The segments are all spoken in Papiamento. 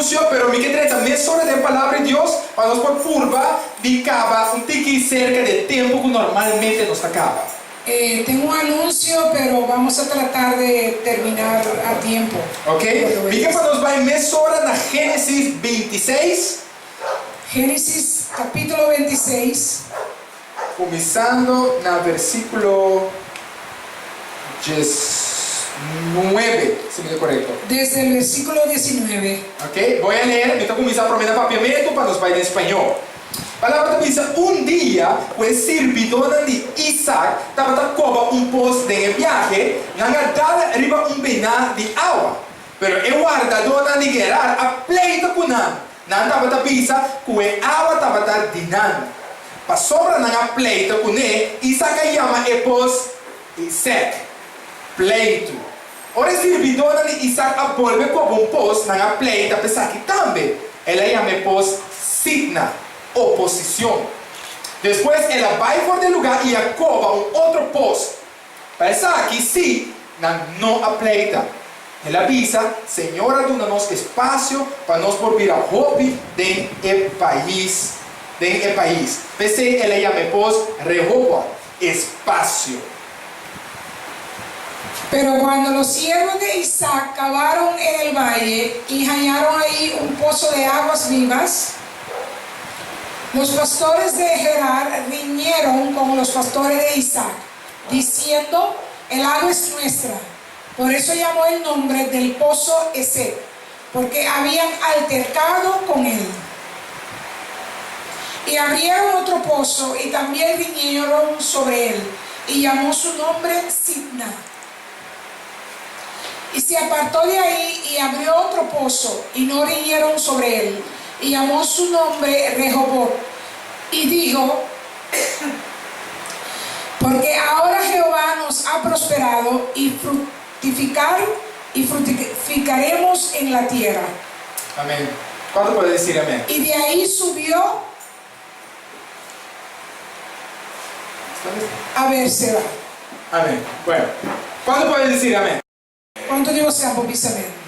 anunsio, pero mi ke drenta mesora den Palabra di Dios pa nos por purba di kaba un tiki serka di e tempu ku normalmente nos ta kaba. Tengo un anuncio, pero vamos a tratar de terminar a tiempo. Ok, mi ke pa nos bai mesora na Génesis 26. Génesis capítulo 26. Kuminsando na versíkulo 19, si mi ta korekto. Desde el versículo 19. Ok, voy a leer, mi ta kuminsá promé na papiamentu pa nos bai den spañó. Palabra ta bisa, Un dia ku e sirbidónan di Isak tabata koba un pos den e biahe, nan a dal riba un bená di awa. Pero e wardadónan di Gerar a pleita ku nan. Nan tabata bisa ku e awa tabata di nan. Pasobra nan a pleita kuné, Isak a yama e pos Esek, pleitu. Ora e sirbidónan di Isak a bolbe koba un pos, nan a pleita pa esaki tambe. El a yama e pos Sitna, oposicion. Despues el a bai for di e lugá i a koba un otro pos. Pa esaki sí, nan no a pleita. El a bisa, Señor a duna nos espasio pa nos por bira hopi den e pais, den e pais. P'esei el a yama e pos Rehobot, espasio. Pero cuando los siervos de Isaac cavaron en el valle y hallaron ahí un pozo de aguas vivas, los pastores de Gerar riñeron con los pastores de Isaac, diciendo, El agua es nuestra. Por eso llamó el nombre del pozo Esek, porque habían altercado con él. Y abrieron otro pozo y también riñeron sobre él, y llamó su nombre Sitna. Y se apartó de ahí y abrió otro pozo, y no riñeron sobre él, y llamó su nombre Rehobot. Y dijo, Porque ahora Jehová nos ha prosperado y fructificar y fructificaremos en la tierra. Amén. Kuantu por disi amèn? Y de ahí subió a Beerseba. Amèn. Bueno, kuantu por disi amèn? Kuantu di boso por bisa amèn?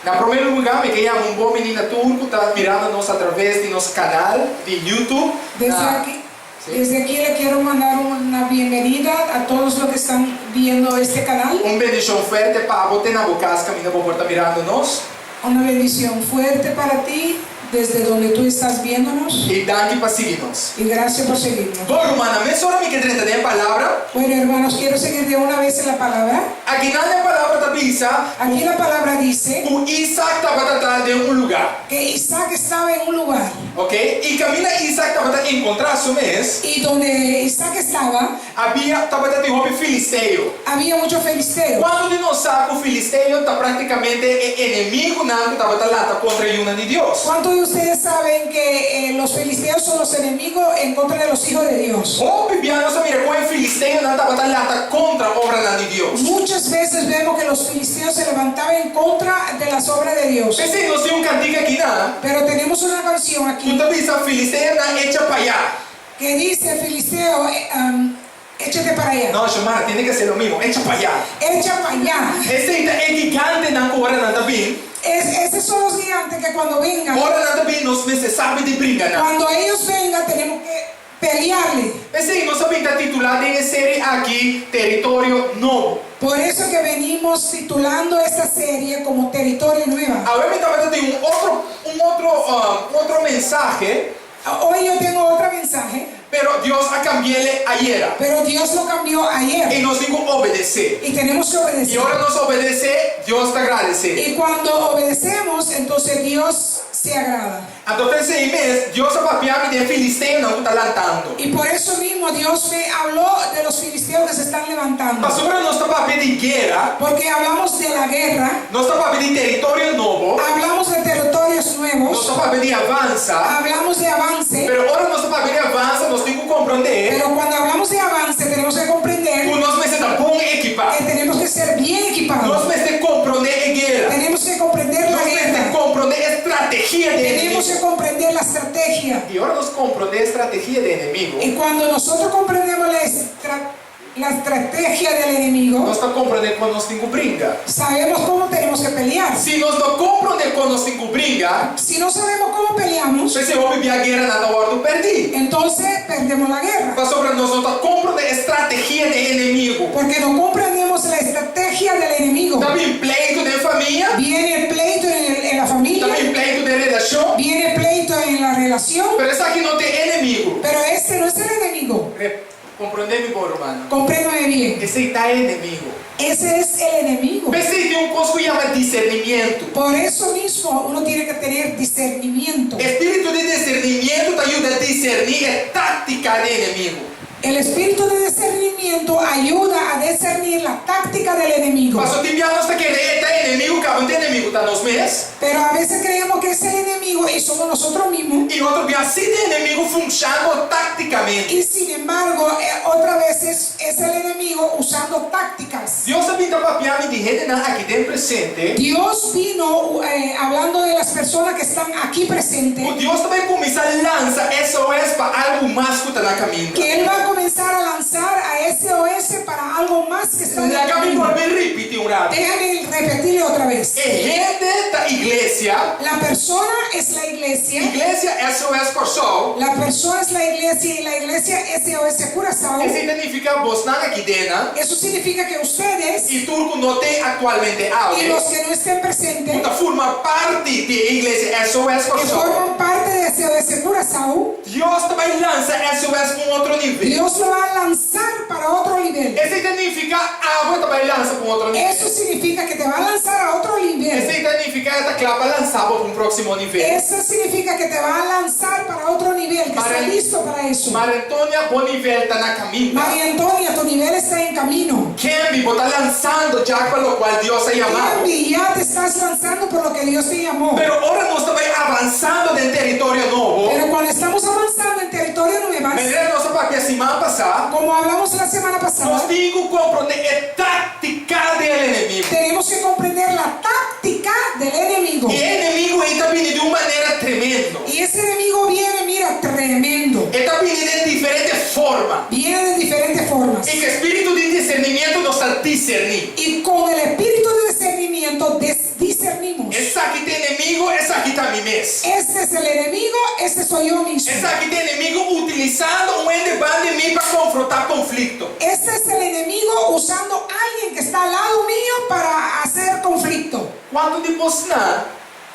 Na promé lugá, mi ke yama un bon biní na tur ku ta mirando nos a traves di nos kanal di YouTube. Desde aki, desde aquí le quiero mandar una bienvenida a todos los que están viendo este canal. Un bendishon fuerte pa bo te na bo kas kaminda bo por ta mirando nos. Una bendición fuerte para ti desde donde tú estás viéndonos. I danki pa sigui nos. Y gracias por seguirnos. Bon, rumannan, mesora mi ke drenta den e palabra. Bueno, hermanos, quiero seguir de una vez en la palabra. Akinan e palabra ta bisa. Aquí la palabra dice. Ku Isaac tabata ta den un lugá. Que Isaac estaba en un lugar. Ok, i kaminda Isaac tabata enkontrá su mes. Y donde Isaac estaba. Había, tabata tin hopi filisteo. Había mucho filisteo. Kuantu di nos sa ku filisteo ta práktikamente e enemigunan ku tabata lanta kontra e yunan di Dios? Kuantu di ustedes saben ke los filisteos son los enemigos en kontra de los hijos de Dios? Hopi bia nos a mira kon e filisteonan tabata lanta kontra obranan di Dios. Muchas veces vemos que los filisteos se levantaban en contra de las obras de Dios. P'esei nos tin un kantika akinan. Pero tenemos una canción aquí. Ku ta bisa, Filisteonan echa payá. Que dice, Filisteo, échate para allá. No, Xiomara, tiene que ser lo mismo, echa pa allá. Echa pa allá. Esei ta e gigantenan ku ora nan ta bin. Es, esos son los gigantes que cuando vengan. Ora nan ta bin, nos mester sabi di bringa nan. Cuando ellos vengan, tenemos que pelearle. P'esei nos a bin ta titulá den e serie aki Teritorio Nobo. Por eso que venimos titulando esta serie como Territorio Nueva. Awe mi tabata tin un otro, un otro, un otro mensahe. Hoy yo tengo otro mensahe. Pero Dios a cambi'ele ayera. Pero Dios lo cambió ayer. I nos tin ku obedesé. Y tenemos que obedecer. I ora nos obedesé, Dios ta agradesé. Y cuando obedecemos, entonces Dios se agrada. Anto p'esei mes, Dios a papia mi di e filisteonan ku ta lantando. Y por eso mismo Dios me habló de los filisteos que se están levantando. Pasobra nos ta papia di guera. Porque hablamos de la guerra. Nos ta papia di teritorio nobo. Hablamos de territorios nuevos. Nos ta papia di avansa. Hablamos de avance. Pero ora nos ta papia di avansa, nos tin ku komprondé. Pero cuando hablamos de avance, tenemos que comprender. Ku nos mester ta bon ekipá. Que tenemos que ser bien equipados. Nos mester komprondé e guera. Tenemos que comprender la guerra. Nos mester komprondé e strategia di enemigu. Tenemos que comprender la estrategia. I ora nos komprondé e strategia di enemigu. Y cuando nosotros comprendemos la. la estrategia del enemigo, nos ta komprondé kon nos tin ku bringa. Sabemos cómo tenemos que pelear. Si nos no komprondé kon nos tin ku bringa, Si no sabemos cómo peleamos, p'esei hopi bia gueranan ta wòrdu pèrdí. Entonces perdemos la guerra. Pasobra nos no ta komprondé e strategia di e enemigu. Porque no comprendemos la estrategia del enemigo. Ta bin pleitu den famia. Viene pleito en la familia. Ta bin pleitu den relashon. Viene pleito en la relación. Pero esaki no ta e enemigu. Pero este no es el enemigo. Komprondé mi bon, rumannan. Compréndame bien. Esei ta e enemigu. Ese es el enemigo. P'esei tin un kos ku yama disernimientu. Por eso mismo uno tiene que tener discernimiento. E spiritu di disernimientu ta yuda diserní e táktika di e enemigu. El espíritu de discernimiento ayuda a discernir la táctica del enemigo. Paso tin bia nos ta kere e ta enemigu, kaba un ta enemigu ta nos mes. Pero a veces creemos que es el enemigo y somos nosotros mismos. I otro bia si ta enemigu funshando táktikamente. Y sin embargo, otra vez es es el enemigo usando tácticas. Dios a bin ta papia mi di hendenan aki den presente. Dios vino hablando de las personas que están aquí presente. Ku Dios ta bai kuminsá lansa SOS pa algu mas ku ta na kaminda. Que Él va a comenzar a lanzar a SOS para algo más que está en el Laga mi camino. bolbe ripití un ratu. Déjame repetirle otra vez. E hende ta iglesia. La persona es la iglesia. Iglesia SOS Kòrsou. La persona es la iglesia y la iglesia SOS Curaçao. Esei ta nifiká bosnan aki dena. Eso significa que ustedes. I tur ku no t'ei aktualmente awe. Y los que no estén presentes. Ku ta forma parti di e iglesia SOS Que Kòrsou. forman parte de SOS Curaçao. Dios ta bai lansa SOS pa un otro nivel. Dios lo va a lanzar para otro nivel. Esei ta nifiká abo ta bai lansa pa un otro nivel. Eso significa que te va a lanzar a otro nivel. Esei ta nifiká e ta kla pa lansa bo pa un próksimo nivel. Eso significa que te va a lanzar para otro nivel, que está listo para eso. Maria Antonia, bo nivel ta na kaminda. Maria Antonia, tu nivel está en camino. Kemby, bo ta lansando ya pa lokual Dios a yama bo. Kemby, ya te estás lanzando por lo que Dios te llamó. Pero ora nos ta bai avansando den teritorio nobo. Pero cuando estamos avanzando en territorio nuevas. Manera nos a papia siman pasá. Como hablamos la semana pasada. Nos tin ku komprondé e táktika di el enemigu. Tenemos que comprender la táctica del enemigo. I e enemigu ei ta bini di un manera tremendo. Y ese enemigo viene, mira, tremendo. E ta bini den diferente forma. Viene de diferentes formas. I ku e spiritu di disernimiento nos ta diserní. Y con el espíritu de discernimiento discernimos. Esaki ta enemigu, esaki ta mi mes. Este es el enemigo, este soy yo mismo. Esaki ta enemigu utilisando un hende banda di mi pa konfrontá konflikto. Este es el enemigo usando alguien que está al lado mío para hacer conflicto. Kuantu di bosnan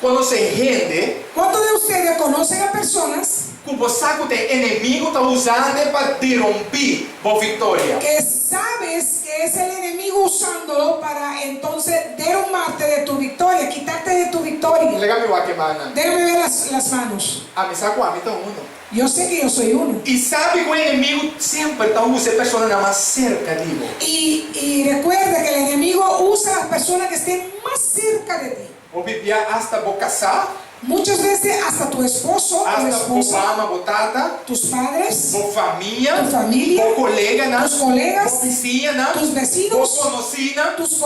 konosé hende? Cuántos de ustedes conocen a personas? Ku bo sa ku ta e enemigu ta usando pa derompí bo viktoria. Que sabes que es el enemigo usándolo para entonces derumbarte de tu victoria, quitarte de tu victoria. Laga mi wak e mannan. Déjame ver las las manos. Ami sa ku ami ta uno. Yo sé que yo soy uno. I sabi ku e enemigu semper ta usa e personanan mas serka di bo. Y y recuerda que el enemigo usa las personas que estén más cerca de ti. Bo bibia asta bo kasá. Muchas veces hasta tu esposo o Asta bo esposa. mama, bo tata. Tus padres. Bo famia. Tu familia. Bo koleganan. Tus colegas. Bo bisiñanan. Tus vecinos. Bo konosínan. Tus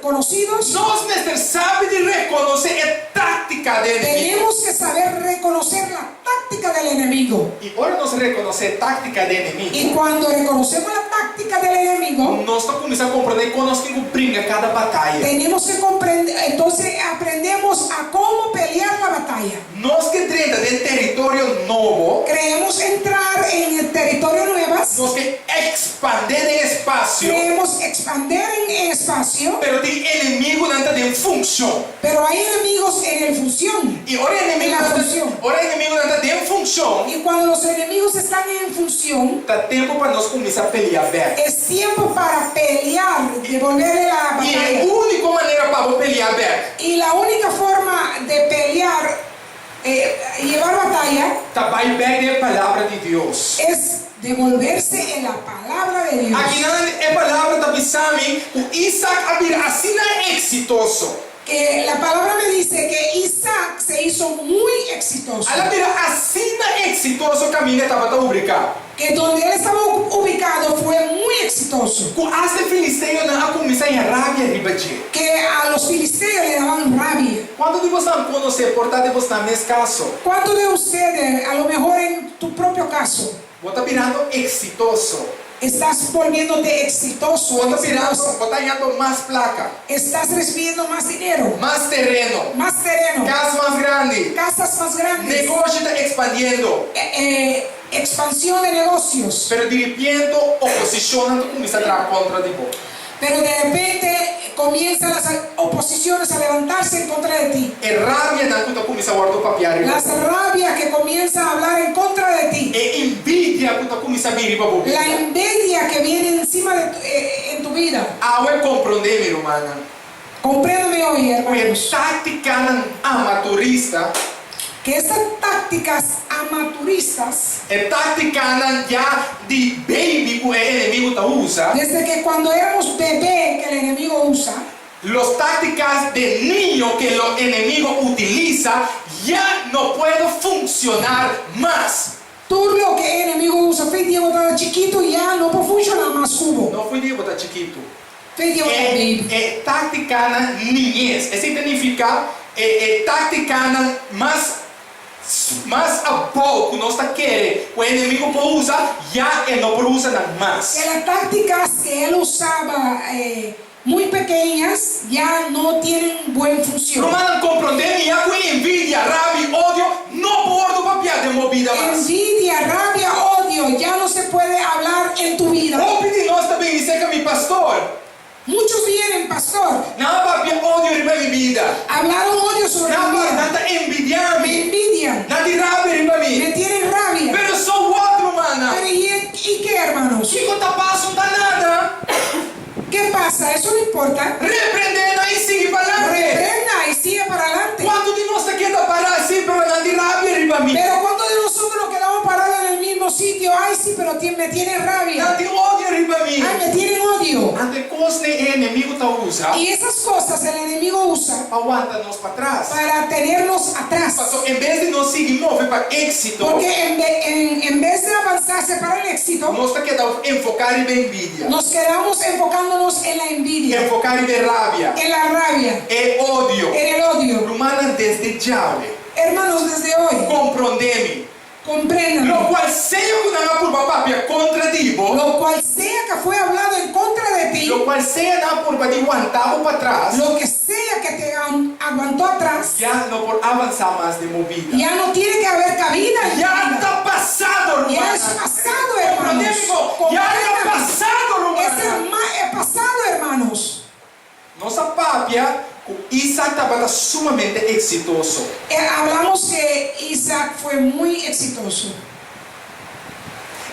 conocidos. Nos mester sabi di rekonosé e táktika di enemigu. Tenemos que saber reconocer la táctica del enemigo. I ora nos rekonosé e táktika di enemigu. Y cuando reconocemos la táctica del enemigo. Nos ta kuminsá komprendé kon nos tin ku bringa kada bataya. Tenemos que comprender, entonces aprendemos a cómo pelear la batalla. Nos ke drenta den teritorio nobo. Creemos entrar en el territorio nuevas. Nos ke ekspandé den espasio. Creemos expander en espacio. Pero tin enemigunan ta den funshon. Pero hay enemigos en el función. I ora e enemigunan ta, ora e enemigunan ta den funshon. Y cuando los enemigos están en función. Ta tempu pa nos kuminsá peleá bèk. Es tiempo para pelear, devolverle la I batalla. e úniko manera pa bo peleá bèk. Y la única forma de pelear, llevar batalla. Ta bai bèk den e Palabra di Dios. Es devolverse en la Palabra de Dios. Akinan e Palabra ta bisa mi ku Isaac a bira asina eksitoso. Que la Palabra me dice que Isaac se hizo muy exitoso. El a bira asina eksitoso kaminda e tabata ubriká. Que donde él estaba ubicado fue muy exitoso. Ku asta e filisteonan a kuminsá haña rabia riba dje. Que a los filisteos le daban rabia. Kuantu di bosnan konosé por ta den bosnan mes kaso? Cuántos de ustedes, a lo mejor en tu propio caso. Bo ta birando eksitoso. Estás volviéndote exitoso, Bo ta birando, exitosa. bo ta hañando mas plaka, Estás recibiendo más dinero, mas tereno, más terreno, kas mas grandi, casas más grandes, negoshi ta ekspandiendo. Expansión de negocios. Pero diripiente oposishonnan ta kuminsá traha kontra di bo. Pero de repente comienzan las oposiciones a levantarse en contra de ti. E rabianan ku ta kuminsá wòrdu papiá riba Las bo. rabias que comienzan a hablar en contra de ti. E envidia ku ta kuminsá bin riba bo La bida. envidia que viene encima de tu, en tu vida. Awe komprondé mi, rumannan. Compréndeme hoy, Ku e hermanos. táktikanan amaturista. Que estas tácticas amaturistas. E táktikanan ya di baby ku e enemigu ta usa. Desde que cuando éramos bebé que el enemigo usa. Los tácticas de niño que lo enemigo utiliza ya no puedo funcionar mas. Tur loke e enemigo usa for di bo tabata chikitu ya no por funshoná mas ku bo. No for di bo ta chikitu. For di bo ta E baby. e táktikanan niñez. Esei ta nifiká e e táktikanan mas mas abou ku nos ta kere ku e enemigo por usa, ya e no por usa nan mas. E las tácticas que él usaba muy pequeñas ya no tienen buen función. Rumannan komprondé mi ya ku envidia, rabia i odio no por wòrdu papiá den bo bida mas. Envidia, rabia, odio ya no se puede hablar en tu vida. Hopi di nos ta bini serka mi pastor. Muchos vienen, pastor. Nan a papia odio riba mi bida. Hablaron odio sobre Nan mi vida. nan ta envidiá Me mi. envidian. Nan tin rabia riba mi. Me tienen rabia. Pero so what, rumannan? Pero y y qué, hermanos? Kiko ta pasa? Un ta nada. Qué pasa? Eso no importa. Reprendé nan i sigui palante. Reprenda y sigue para adelante. Kuantu di nos ta keda pará así, pero nan tin rabia riba mi? Pero cuántos de nosotros nos quedamos parados en el mismo sitio? Ay, sí, pero me tienen rabia. Nan tin odio riba mi. Ay, me tienen odio. Anto e kosnan e enemigu ta usa. Y esas cosas el enemigo usa. Pa wanta nos patras. Para tenernos atrás. Paso en bes di nos sigui move pa éxito. Porque en en en bes de avanzarse para el éxito. Nos ta keda enfoká riba e envidia. Nos quedamos enfocándonos en la envidia. Enfoká riba e rabia. En la rabia. E odio. En el odio. Rumannan desde djawe. Hermanos desde hoy. Komprondé mi. Compréndame. Lokual sea ku nan a purba papia kontra di bo. Lo cual sea que fue hablado en contra de ti. Lokual sea nan a purba di wanta bo patras. Lo que sea que te aguantó atrás. Ya no por avansá mas den bo bida. Ya no tiene que haber cabida en tu Ya vida. ta pasado, rumannan. Ya es pasado, hermanos. Komprondé mi bo. Ya ta pasado, rumannan. Es pasado, hermanos. Nos a papia ku Isaac tabata sumamente eksitoso. Hablamos que Isaac fue muy exitoso.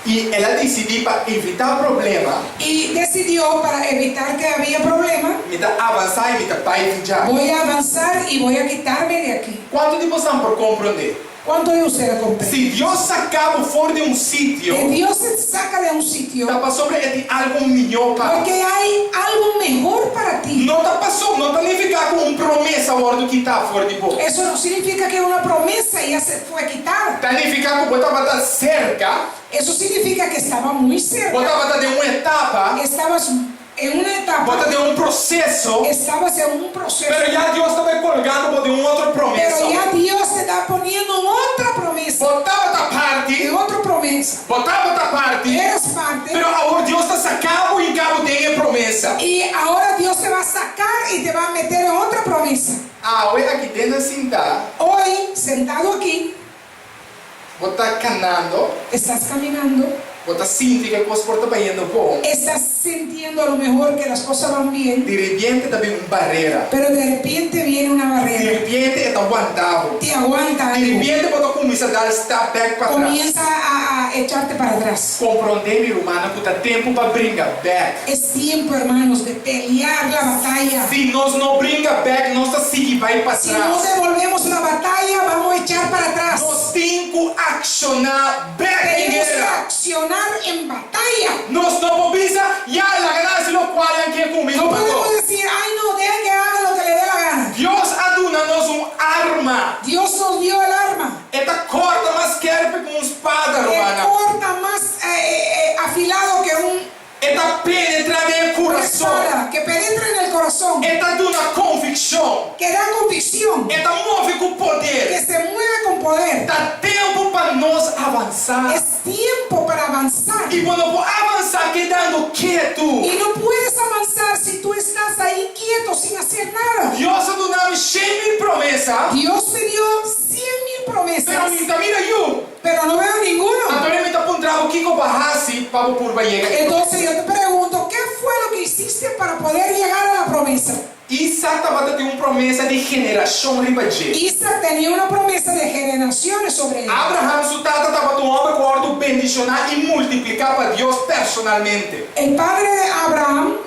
I el a disidí pa evitá problema. Y decidió para evitar que había problema. Mi ta avansá i mi ta bai fichá. Voy a avanzar y voy a quitarme de aquí. Kuantu di bosan por komprondé? Cuánto de ustedes comprenden? Si Dios saca bo for di un sitio. Que Dios te saca de un sitio. Ta pasobra e tin algu mihó pa bo. Porque hay algo mejor para ti. No ta paso, no ta nifiká ku un promesa wòrdu kitá for di bo. Eso no significa que una promesa ya se fue quitada. Ta nifiká ku bo tabata serka. Eso significa que estaba muy cerca. Bo tabata den un etapa. Estabas en una etapa. Bo ta den un proseso. Estabas en un proceso. Pero ya Dios ta bai kolgando bo den un otro promesa. Pero ya Dios te ta poniendo en otra promesa. Bo tabata parti. En otra promesa. Bo tabata parti. Eras parte. Pero awor Dios ta saka bo i hinka bo den e promesa. Y ahora Dios te va a sacar y te va a meter en otra promesa. Awe aki den nan sinta. Hoy sentado aquí. Bo ta kanando. Estás caminando. Bo ta sinti ku e kos por ta bayendo bon. Estás sintiendo a lo mejor que las cosas van bien. Di repiente ta bin un barera. Pero de repente viene una barrera. Di repiente e ta wanta bo. Te aguanta algo. Di repiente bo ta kuminsá dal stap bèk pa tras. Comienza a echarte para atrás. Komprondé mi rumannan ku ta tempu pa bringa bèk. Es tiempo, hermanos, de pelear la batalla. Si nos no bringa bèk, nos ta sigui bai pa Si no tras. devolvemos la batalla, vamos a echar para atrás. Nos tin ku akshoná bèk den Tenemos que guera. accionar en batalla. Nos no por bisa, Ya, laga nan hasi lokual nan ke ku mi. No podemos decir, Ay no, dejen que hagan lo que le dé la gana. Dios a duna nos un arma. Dios nos dio el arma. E ta kòrta mas skèrpi ku un spada, E rumannan. corta mas afilado que un. E ta penetrá den e kurason. Espada que penetra en el corazón. E ta duna konvikshon. Que da convicción. E ta move ku poder. Que se mueve con poder. Ta tempu pa. nos avansá. Es tiempo para avanzar. I bo no por avansá kedando ketu. Y no puedes avanzar si tú estás ahí quieto sin hacer nada. Dios a duna mi 100,000 promesa. Dios me dio 100,000 Pero promesas, mi n' ta mira niun. Pero no veo ninguno. Anto mi ta puntra bo kiko b'a hasi pa bo purba yega. Entonces yo te pregunto, ¿qué fue lo que hiciste para poder llegar a la promesa? Isaac tabatin un promesa di generashon riba dje. Isaac tenía una promesa de generaciones sobre él. Abraham, su tata, tabata un hòmber ku a wòrdu bendishoná i multipliká pa Dios personalmente. El padre de Abraham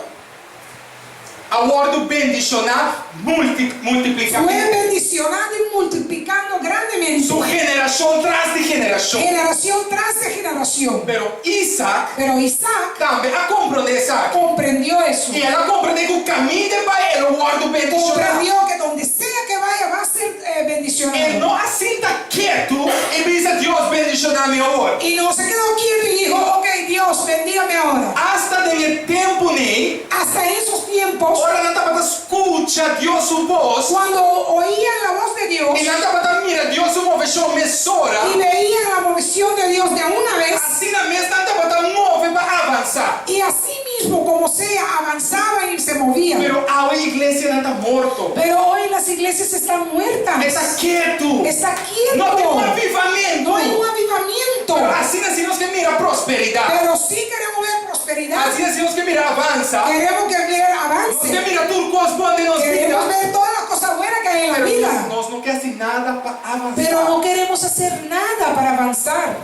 A wòrdu bendishoná, multipliká. Fue bendicionado y multiplicando grandemente. Su generashon tras di generashon. Generación tras de generación. Pero Isaac Pero Isaac tambe a komprondé esaki. Comprendió eso. I el a komprondé ku kaminda e bai e lo wòrdu bendishoná. Comprendió que donde sea que vaya va a ser bendicionado. E no a sinta ketu i bisa, Dios bendishoná mi awor. Y no se quedó quieto y dijo, ok, Dios, bendígame ahora. Asta den e tempu nei, Hasta en esos tiempos, ora nan tabata skucha Dios su bos, cuando oían la voz de Dios i nan tabata mira Dios su moveshon mesora, y veían la movesión de Dios de una vez, asina mes nan tabata move pa avansá. Y así mismo como sea, avanzaban y se movían. Pero awe iglesianan ta morto. Pero hoy las iglesias están muertas. E ta ketu. Está quieto. No tin un avivamentu. No hay un avivamiento. Pero asina si nos ke mira prosperidat. Pero sí queremos ver prosperidad. Asina si nos ke mira avansa. Queremos que ver avance. Nos ke mira tur kos bon den nos bida. Queremos ver todas las cosas buenas que hay en la Pero vida. nos no ke hasi nada pa avansá. Pero no queremos hacer nada para avanzar.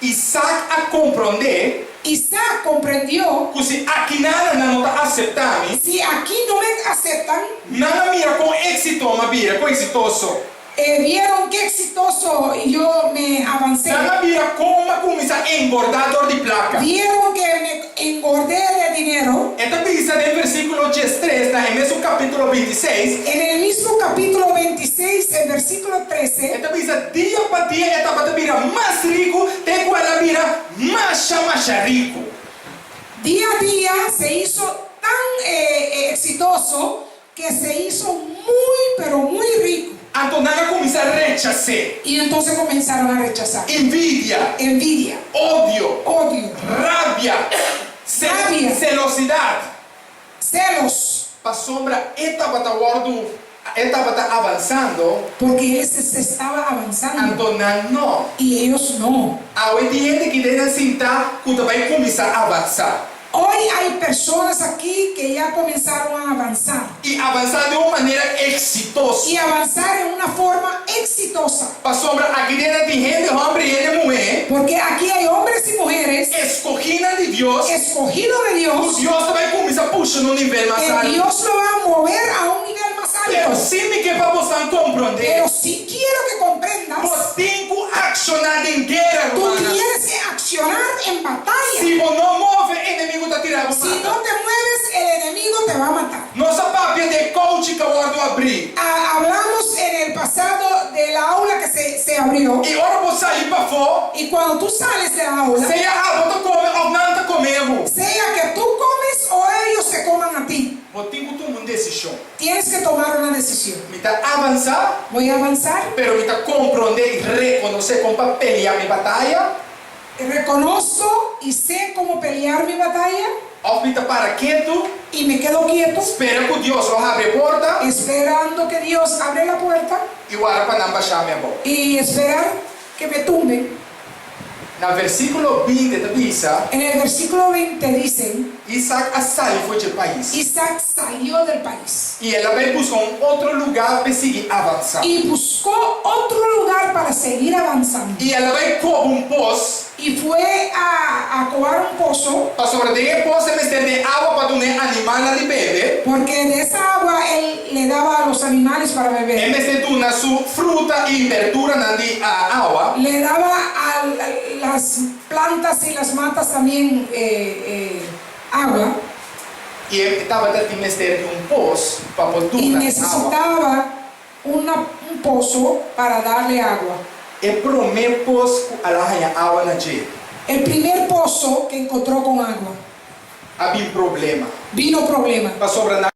Isaac a komprondé. Isaac comprendió. Ku si aki nan no ta aseptá mi. Si aquí no me aceptan. Nan a mira kon éksito m'a bira, kon eksitoso. Vieron qué exitoso yo me avancé. Nan a mira kon m'a kuminsá engordá dor di plaka. Vieron que me engordé de dinero. E ta bisa den versíkulo 13 na e mesun kapítulo 26. En el mismo capítulo 26, el versículo 13. E ta bisa, Dia pa dia e tabata bira mas riku te ku el a bira masha masha riku. Día a día se hizo tan exitoso que se hizo muy, pero muy rico. Anto nan a kuminsá rechas'é. Y entonces comenzaron a rechazar. Envidia. Envidia. Odio. Odio. Rabia. Rabia. Selosidat. Celos. Pasobra e tabata wòrdu, e tabata avansando. Porque él se se estaba avanzando. Anto nan no. Y ellos no. Awe tin hende ki den nan sintá ku ta bai kuminsá avansá. Hoy hay personas aquí que ya comenzaron a avanzar. I avansá den un manera eksitoso. Y avanzar en una forma exitosa. Pasobra aki den nan tin hende hòmber i hende muhé. Porque aquí hay hombres y mujeres. Eskogínan di Dios. Escogido de Dios. Ku Dios ta bai kuminsá pusha na un nivel mas Que altu. Dios lo va a mover a un nivel más alto. Pero si mi ke pa bosnan komprondé. Pero sí quiero que comprendas. Bo tin ku akshoná den guera, Tú rumannan. tienes que accionar en batalla. Si bo no move, enemigu ta tira bo mata. Si no te mueves, el enemigo te va a matar. Nos a papia di e kouchi ku a wòrdu abrí. Hablamos en el pasado de la aula que se se abrió. I ora bo sali pafó. Y cuando tú sales de la aula. Sea abo ta kome òf nan ta kome bo. Sea que tú comes o ellos te coman a ti. Bo tin ku tuma un desishon. Tienes que tomar una decisión. Mi ta avansá. Voy a avanzar. Pero mi ta komprondé i rekonosé kon pa peleá mi bataya. Reconozco y sé cómo pelear mi batalla. Òf mi ta para ketu. Y me quedo quieto. Spera ku Dios lo habri e porta. Esperando que Dios abre la puerta. I warda pa nan basha mi abou. Y esperar que me tumben. Na versíkulo 20 ta bisa. En el versículo 20 dicen. Isaac a sali for dje pais. Isaac salió del país. I el a bai buska un otro lugá p'e sigui avansá. Y buscó otro lugar para seguir avanzando. I el a bai koba un pos. Y fue a a cobar un pozo. Pasobra den e pos e mester di awa pa duna e animalnan di bebe. Porque de esa agua él le daba a los animales para beber. E mester duna su fruta i berduranan di awa. Le daba a las plantas y las matas también agua. I e tabata tin mester di un pos pa por Y duna awa. necesitaba una un pozo para darle agua. E promé pos ku al a haña awa na dje. El primer pozo que encontró con agua. A bin problema. Vino problema. Pasobra nan.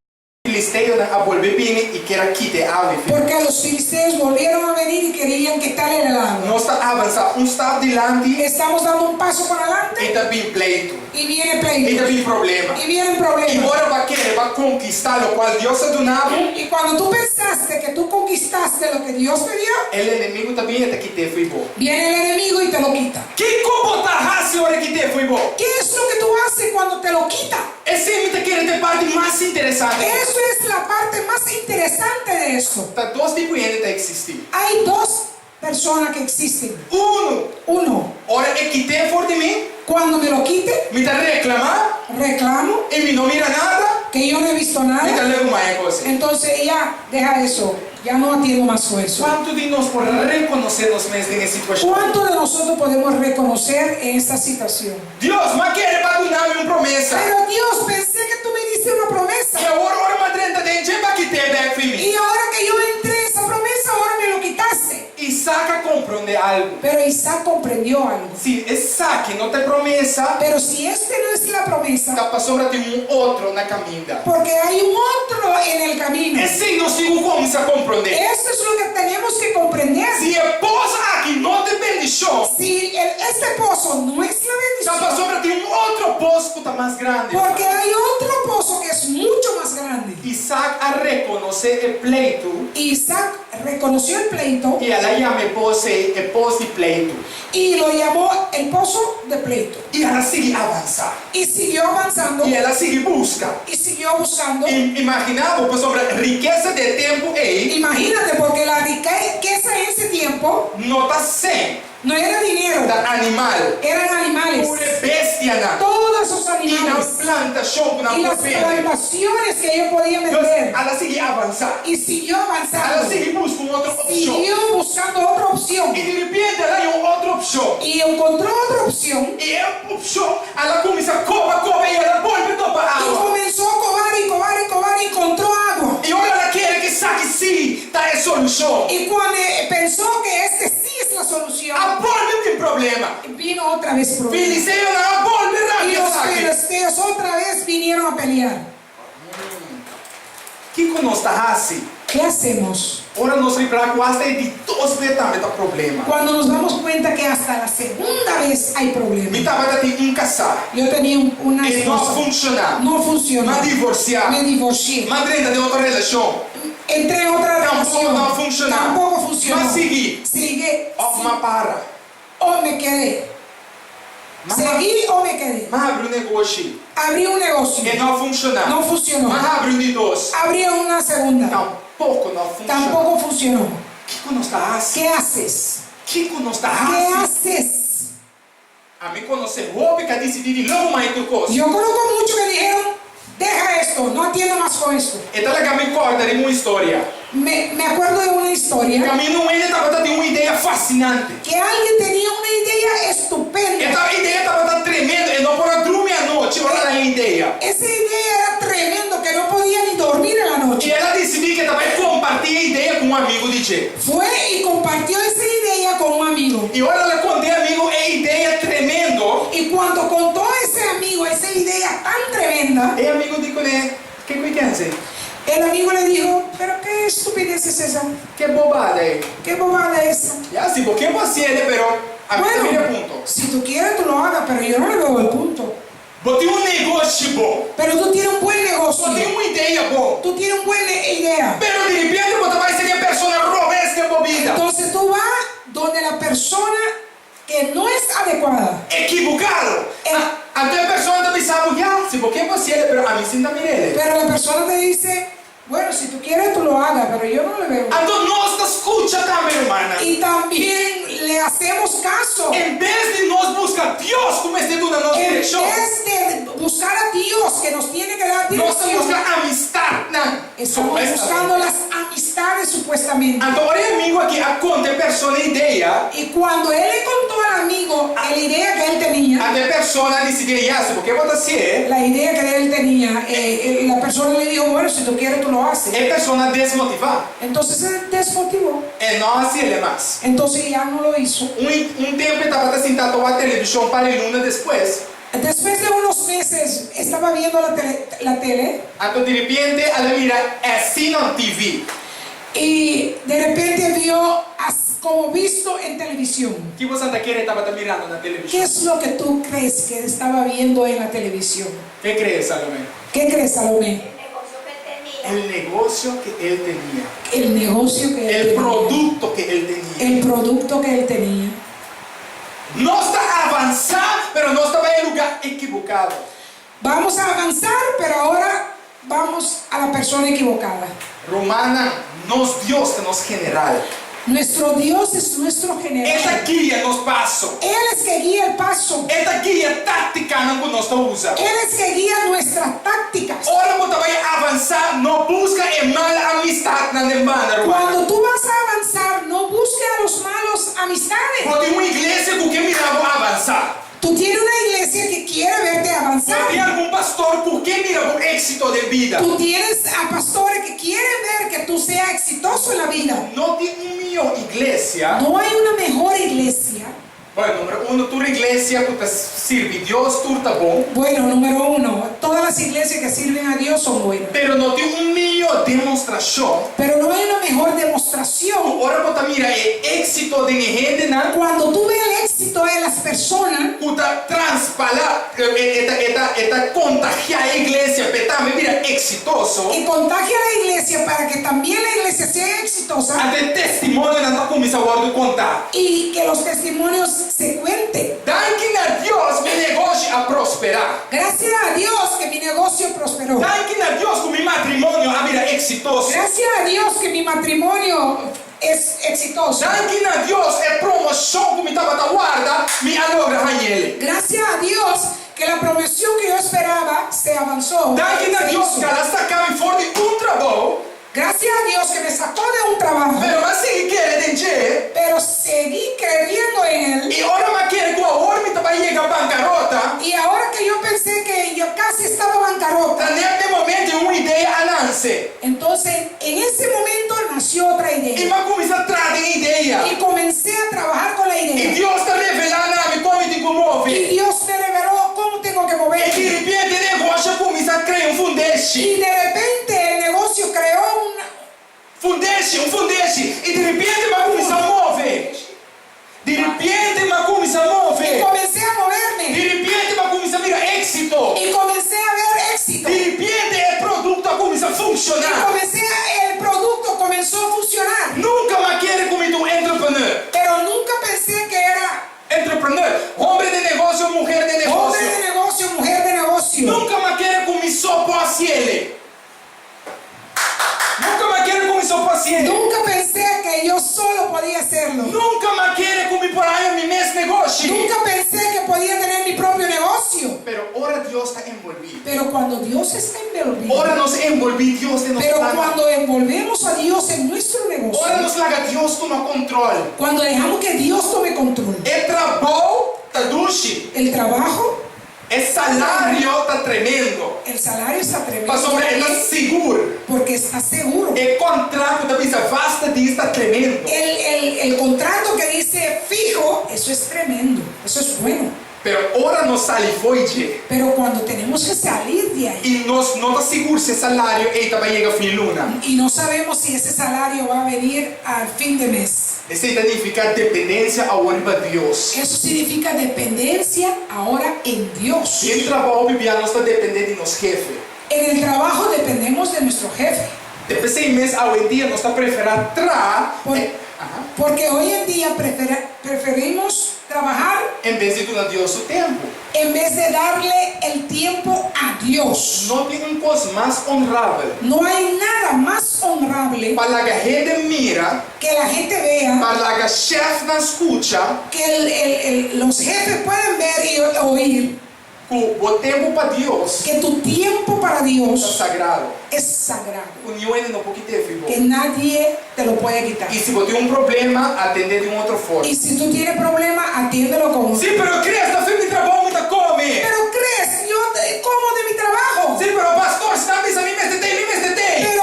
filisteonan a bolbe bini i ker a kita e awa ei. Porque los filisteos volvieron a venir y querían quitarle el agua. Nos ta avansá un stap dilanti. Estamos dando un paso para adelante. I ta bin pleitu. Y viene pleito. I ta bin problema. Y vienen problemas. I ora bo a kere bo a konkistá lokual Dios a duna bo. Y cuando tú pensaste que tú conquistaste lo que Dios te dio. El enemigu ta bin i e ta kit'é fo'i bo. Viene el enemigo y te lo quita. Kiko bo ta hasi ora e kit'é fo'i bo? Qué es lo que tú haces cuando te lo quita? Esei mi ta kere ta e parti mas interesante. Eso es la parte más interesante de esto. Ta dos tipo hende ta eksistí. Hay dos personas que existen. Unu. Uno. Ora e kit'é for di mi. Cuando me lo quite. Mi ta reklamá. Reclamo. I mi no mira nada. Que yo no he visto nada. Mi ta legu mai e kos ei. Entonces ya deja eso, ya no atiendo mas con eso. Kuantu di nos por rekonosé nos mes den e situashon? Cuánto de nosotros podemos reconocer en esta situación? Dios, m'a kere bo a duna mi un promesa. Pero Dios, pensé que tú me diste una promesa. I awor ora m'a drenta den dje, b'a kit'é bèk fi mi. Y ahora que yo entré esa promesa, ahora me lo quitaste. Isaac a komprondé algu. Pero Isaac comprendió algo. Si esaki no ta e promesa. Pero si este no es la promesa. Ta pasobra tin un otro na kaminda. Porque hay un otro en el camino. Esei nos tin ku kuminsá komprondé. Esto es lo que tenemos que comprender. Si e pos aki no ta e bendishon. Si el este pozo no es la Ta bendición. pasobra tin un otro pos ku ta mas grandi. Porque hay otro pozo que es mucho más grande. Isaac a rekonosé e pleitu. Isaac reconoció el pleito. I el a yama e pos ei e pos di pleitu. Y lo llamó el pozo de pleito. I el a sigui avansá. Y siguió avanzando. I el a sigui buska. Y siguió buscando. Imaginá bo, pasobra rikesa di e tempu ei. Imagínate, porque la riqueza en ese tiempo. No ta sèn. No era dinero. Ta animal. Eran animales. Tur e bestianan. Todos esos animales. I nan plantashon ku nan Y por las bende. plantaciones que ellos podían vender. Dios, al a sigui avansá. Y siguió avanzando. Al a sigui buska un otro opshon. Siguió buscando otra opción. I di ripiente al a haña un otro opshon. Y encontró otra opción. I e opshon al a kuminsá koba, koba i al a bolbe topa awa. Y comenzó a cobar y cobar y cobar y encontró agua. I ora al a kere ku esaki sí ta e solushon. Y cuando pensó que este sí es la solución. A bolbe tin problema. Vino otra vez problema. Filisteonan a bolbe Y rabia los esaki. filisteos otra vez vinieron a pelear. Kiko nos ta hasi? Qué hacemos? Ora nos ripará ku asta e di dos bes tambe ta problema. Cuando nos damos cuenta que hasta la segunda vez hay problema. Mi tabata tin un kasá. Yo tenía un, una E no a esposa. funshoná. No funcionó. M'a divorsiá. Me divorcié. M'a drenta den otro relashon. Entré en otra Tampoco relación. no a funshoná. Tampoco funcionó. M'a sigui. Sigue. Òf m'a para. O me quedé. Seguí o me quedé. M'a habri un negoshi. Abrí un negocio. E no a funshoná. No funcionó. M'a habri un di dos. Abrí una segunda. Tampoco no a funshoná. Tampoco funcionó. Kiko nos ta hasi? Qué haces? Kiko nos ta Qué hasi? haces? Ami konosé hopi ku a disidí di lobo mai tur kos. Yo conozco muchos que dijeron, deja esto, no atiendo mas con esto. E ta laga mi kòrda riba un historia. Me, me acuerdo de una historia. Kaminda un hende tabata tin un idea fasinante. Que alguien tenía una idea estupenda. E ta idea tabata tremendo, e no por a drumi anochi ora el a haña idea. Esa idea era tremendo que no podía ni dormir en la noche. I el a disidí ku e ta bai kompartí e idea ku un amigu di dje. Fue y compartió esa idea con un amigo. I ora el a konta e amigu e idea tremendo. Y cuando contó ese amigo esa idea tan tremenda. E amigu di kuné, Ke ku i kense? El amigo le dijo, Pero qué estupidez es esa? Ke bobada ei? Qué bobada esa? Ya, si bo ke bo hasié, pero ami ta Bueno, mira e punto. si tú quieres tú lo hagas, pero yo no le veo el punto. Bo tin un negoshi bon. Pero tú tienes un buen negocio. Bo tin un idea bon. Tú tienes un buen idea. Pero diripiente bo ta bai seki e persona robes den bo bida. Entonces tú vas donde la persona que no es adecuada. Equivocado. Anto e persona ta bisa bo, ya, si bo ke bo hasiel, pero ami sin ta mir'el. Pero la persona te dice, bueno, si tú quieres tú lo hagas, pero yo no le veo. Anto nos ta skucha tambe, rumannan. Y también le hacemos caso. En bes di nos buska Dios ku mester duna nos direkshon. En bes de buscar a Dios que nos tiene que dar Nos ta dirección. buska amistatnan. Estamos buscando las amistades supuestamente. Anto ora e amigu aki a konta e persona e idea. Y cuando él le contó al amigo el idea que él tenía. Anto e persona a disidí, ya, si bo ke bo ta hasié. La idea que él tenía, la persona le dijo, bueno, si tú quieres tú lo haces. E persona a desmotivá. Entonces se desmotivó. E no a hasié mas. Entonces ya no lo hizo. Un un tempu e tabata sintá ta wak televishon par e luna despues. Después de unos meses estaba viendo la tele, la tele. Anto diripiente el a mira Asina on TV. Y de repente vio as, como visto en televisión. Ki bo ta kere e tabata mirando na ¿Qué televishon? es lo que tú crees que estaba viendo en la televisión? Ke crees, Salomé? ¿Qué crees, Salomé? El negocio que él tenía. El negocio que él tenía. El negocio que él El tenía. producto que él tenía. El producto que él tenía. Nos ta avansá, pero nos ta bai na lugá ekivoká. Vamos a avanzar, pero ahora vamos a la persona equivocada. Rumannan, nos Dios ta nos general. Nuestro Dios es nuestro E ta general. guia nos paso. Él es que guía el paso. E ta guia táktikanan ku nos ta usa. Él es que guía nuestras tácticas. Ora bo ta bai avansá, no buska e mal amistatnan den banda, ruman. Cuando tú vas a avanzar, no busques a los malos amistades. Bo tin un iglesia ku ke mira bo avansá. Tú tienes una iglesia que quiere verte avanzar. Bo tin algun pastor ku ke mira bo éksito den bida. Tú tienes a pastores que quieren ver que tú seas exitoso en la vida. No tin un mihó iglesia. No hay una mejor iglesia. Bueno, número 1, tur iglesia ku ta sirbi Dios, tur ta bon. Bueno, número uno, todas las iglesias que sirven a Dios son buenas. Pero no tin un mihó demostrashon. Pero no hay una mejor demostración. Ora bo ta mira e éksito di hendenan. Cuando tú ves el éxito de las personas Ku ta traspasá, e ta kontagiá e iglesia, p'e tambe bira eksitoso. Que contagia a la iglesia para que también la iglesia sea exitosa. Anto testimonionan ta kuminsá wòrdu kontá. Y que los testimonios se cuenten. Danki na Dios, mi negoshi a prosperá. Gracias a Dios que mi negocio prosperó. Danki na Dios ku mi matrimonio a bira eksitoso. Gracias a Dios que mi matrimonio es exitoso. Danki na Dios, e promoshon ku mi tabata warda, mi a logra hañ'é. Gracias a Dios que la promoción que yo esperaba se avanzó. Danki na se Dios hizo. ku el a saka mi for di un trabou. Gracias a Dios que me sacó de un trabajo. Pero m'a sigui kere den dje. Pero seguí creyendo en él. I ora m'a kere ku awor mi ta bai yega bankarota. Y ahora que yo pensé que yo casi estaba bancarrota. Na e momento un idea a nase. Entonces, en ese momento nació otra I idea. m'a kuminsá traha e idea. Y comencé a trabajar con la I idea. Dios ta revelá na mi kon mi tin ku move. Y Dios me reveló cómo tengo que I mover. di repente e negoshi a kuminsá krea un fundeshi. Y de repente el negocio creó un Fundeshi, un fundeshi. I di repente m'a kuminsá move. Di repente m'a kuminsá Y move. comencé a moverme. Di repente m'a kuminsá mira éksito. Y comencé a ver éxito. Di repente e produkto a kuminsá Y funshoná. el producto comenzó a funcionar. Nunka m'a kere ku mi ta un entrepreneur. Pero nunca pensé que era Entrepreneur, hòmber di negoshi, muhé di negoshi. hombre de negocio, mujer de negocio. Nunka m'a kere ku mi so por hasié. Nunka m'a kere ku mi so por hasié. Nunca pensé que yo solo podía hacerlo. Nunka m'a kere ku mi por haña mi mes negoshi. Nunca pensé que podía tener mi propio negocio. Pero ora Dios ta envolví. Pero cuando Dios está envolvido, Ora nos envolví Dios den nos pero plan. cuando envolvemos a Dios en nuestro negocio, Ora nos laga Dios tuma kontròl. cuando dejamos que Dios tome control, E trabou ta dushi. el trabajo, E salario ta tremendo. el salario está tremendo. Pasobra e ta sigur. Porque está seguro. E kontrato ta bisa vaste dienst ta tremendo. El contrato que dice fijo, eso es tremendo, eso es bueno. Pero ora nos sali fo'i dje. Pero cuando tenemos que salir de ahí I nos no ta sigur si e salario ei ta bai yega fin di luna. y no sabemos si ese salario va a venir al fin de mes. Esei ta nifiká dependensia awor riba Dios. Eso significa dependencia ahora en Dios. Den trabou hopi bia nos ta dependé di nos hefe. En el trabajo dependemos de nuestro jefe. P'esei mes awendia nos ta preferá traha Porque hoy en día preferimos trabajar en bes di duna Dios su tempu. en vez de darle el tiempo a Dios. No tin un kos mas honrabel. No hay nada más honrable Pa laga hende mira, que la gente vea, pa laga shefnan skucha, que los jefes pueden ver y oír ku bo tempu pa Dios que tu tiempo para ta Dios sagrado. es sagrado, Ku niun hende no por kit'é fo'i bo. que nadie te lo puede quitar. I si bo tin un problema, atendé di un otro forma. Y si tú tienes problema, atiéndelo con. Sí, pero Chris, ta for di mi trabou mi ta kome. Pero Chris, yo como de mi trabajo. Sí, pero pastor, si nan bisa mi mester t'ei, mi mester t'ei. Pero